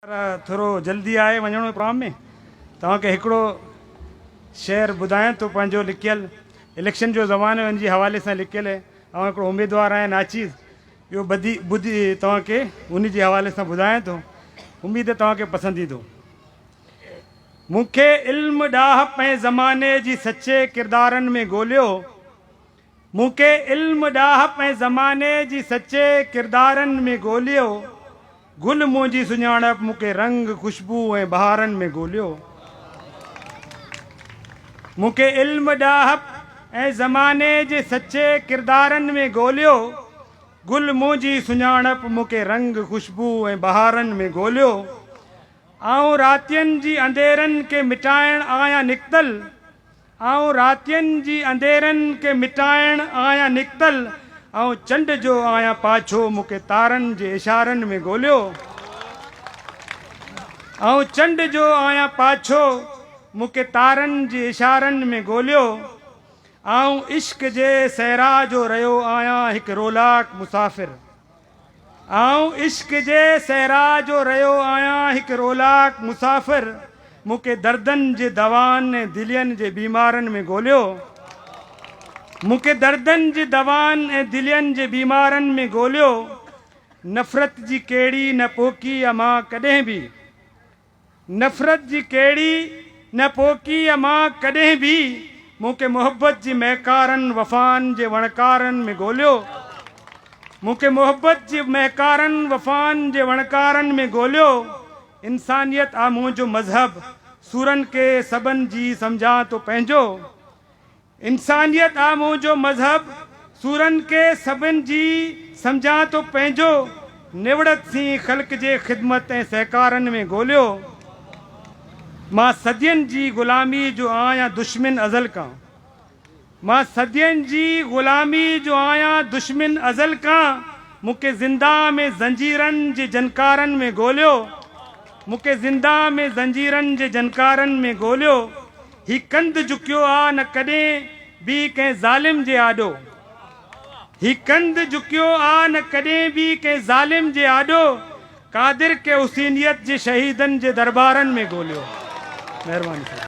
ٿورو جلدي آهي وڃڻو پروگرام ۾ توهان کي هڪڙو شعر ٻڌايان ٿو پنهنجو لکيل اليڪشن جو زمانو ان جي حوالي سان لکيل آئون هڪڙو اميدوار آهيان ناچيز اهو ٻڌي ٻڌي توهان کي ان جي حوالي سان ٻڌايان ٿو اميد توهان کي پسند ايندو. مون کي علم ڏاهپ ۽ زماني جي سچي ڪردارن ۾ ڳوليو. مون کي علم، ڏاهپ ۽ زماني جي سچي ڪردارن ۾ ڳوليو. گل منهنجي سڃاڻپ مون کي رنگ، خوشبو ۽ بهارن ۾ ڳوليو. مون کي علم، ڏاهپ ۽ زماني جي سچي ڪردارن ۾ ڳوليو. گل منهنجي سڃاڻپ مون کي رنگ، خوشبو ۽ بهارن ۾ ڳوليو. آئون راتين جي انڌيرن کي مٽائڻ آهيان نڪتل. آئون راتين جي انڌيرن کي مٽائڻ آهيان نڪتل، آئون چنڊ جو آهيان پاڇو، مون کي تارن جي اشارن ۾ ڳوليو. آئون چنڊ جو آهيان پاڇو، مون کي تارن جي اشارن ۾ ڳوليو. آئون عشق جي صحرا جو رهيو آهيان هڪ رولاڪ مسافر. آئون عشق جي صحرا جو رهيو آهيان هڪ رولاڪ مسافر، مون کي دردن جي دوائن ۽ دلين جي بيمارن ۾ ڳوليو. مون کي دردن جي دوائن ۽ دلين جي بيمارن ۾ ڳوليو. نفرت جي ڪهڙي نه پوکي آ مان ڪڏهن به. نفرت جي ڪهڙي نه پوکي آ مان ڪڏهن به، مون کي محبت جي مهڪارن وفائن جي وڻڪارن ۾ ڳوليو. مون کي محبت جي مهڪارن وفائن جي وڻڪارن ۾ ڳوليو. انسانيت آ منهنجو مذهب، سورن کي سڀن جي سمجهان ٿو پنهنجو. انسانيت آ منهنجو مذهب، سورن کي سڀن جي سمجهان ٿو پنهنجو، نوڙت سين خلق جي خدمت ۽ سهڪارن ۾ ڳوليو، مان صدين جي غلامي جو آهيان دشمن ازل کان، مان صدين جي غلامي جو آهيان دشمن ازل کان، مون کي زندان ۾ زنجيرن جي جنڪارن ۾ ڳوليو، مون کي زندان ۾ زنجيرن جي جنڪارن ۾ ڳوليو. هي ڪنڌ جهڪيو آ نه ڪڏهن به ڪنهن ظالم جي آڏو. هي ڪنڌ جهڪيو آ نه ڪڏهن به ڪنهن ظالم جي آڏو. قادر کي حسينيت جي شهيدن جي دربارن ۾ ڳوليو. مهرباني سائين.